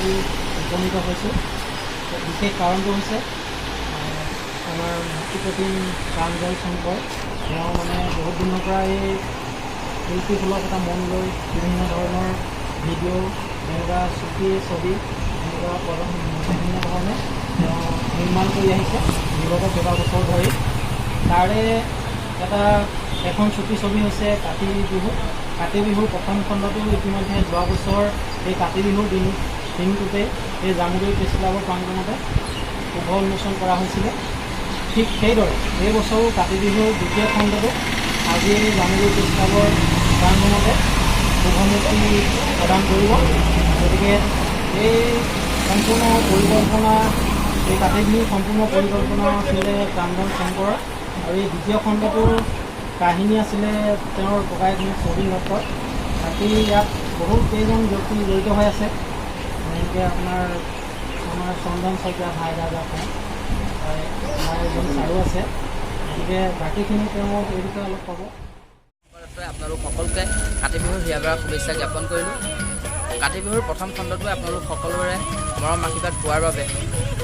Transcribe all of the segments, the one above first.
আজি উপনীত হৈছোঁ। বিশেষ কাৰণটো হৈছে আমাৰ মুক্তিপ্ৰতিম প্ৰাঞ্জল শংকৰ, তেওঁ মানে বহুত দিনৰ পৰা এই শিল্পীসুলভ এটা মন লৈ বিভিন্ন ধৰণৰ ভিডিঅ', যেনেকুৱা চুটি ছবি, এনেকুৱা বিভিন্ন ধৰণে তেওঁ নিৰ্মাণ কৰি আহিছে বিগত কেইবাবছৰ ধৰি। তাৰে এখন চুটি ছবি হৈছে কাতি বিহু। কাতি বিহুৰ প্ৰথম খণ্ডটো ইতিমধ্যে যোৱা বছৰ এই কাতি বিহুৰ দিনটোতে এই জামুগুৰি প্ৰেছ ক্লাবৰ প্ৰাংগণতে শুভ উন্মোচন কৰা হৈছিলে। ঠিক সেইদৰে এই বছৰো কাতি বিহুৰ দ্বিতীয় খণ্ডটো আজি এই জামুগুৰি প্ৰেছ ক্লাবৰ প্ৰাংগণতে শুভমূৰ্তি প্ৰদান কৰিব। গতিকে এই সম্পূৰ্ণ পৰিকল্পনা, এই কাতি বিহুৰ সম্পূৰ্ণ পৰিকল্পনা আছিলে প্ৰাঞ্জল শংকৰৰ আৰু এই দ্বিতীয় খণ্ডটোৰ কাহিনী আছিলে তেওঁৰ ককায়েক চবিন দত্তৰ। বাকী ইয়াত বহুত কেইজন ব্যক্তি জড়িত হৈ আছে, যেনেকৈ আপোনাৰ আমাৰ চন্দন শইকীয়া ভাই দাদা কওঁ, হয়, আমাৰ এজন ছাৰো আছে। গতিকে বাকীখিনি তেওঁ এই বিষয়ে অলপ ক'ব। দত্তই আপোনালোক সকলোকে কাতি বিহুৰ হিয়াভৰা শুভেচ্ছা জ্ঞাপন কৰিলোঁ। কাতি বিহুৰ প্ৰথম খণ্ডটোৱে আপোনালোক সকলোৰে মৰম আশীৰ্বাদ পোৱাৰ বাবে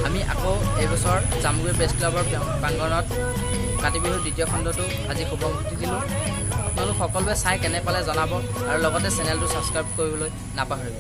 আমি আকৌ এইবছৰ জামুগুৰি প্ৰেছ ক্লাবৰ প্ৰাংগণত কাতি বিহুৰ দ্বিতীয় খণ্ডটো আজি শুভমুক্তি দিলোঁ। আপোনালোক সকলোৱে চাই কেনে পালে জনাব আৰু লগতে চেনেলটো ছাবস্ক্ৰাইব কৰিবলৈ নাপাহৰিব।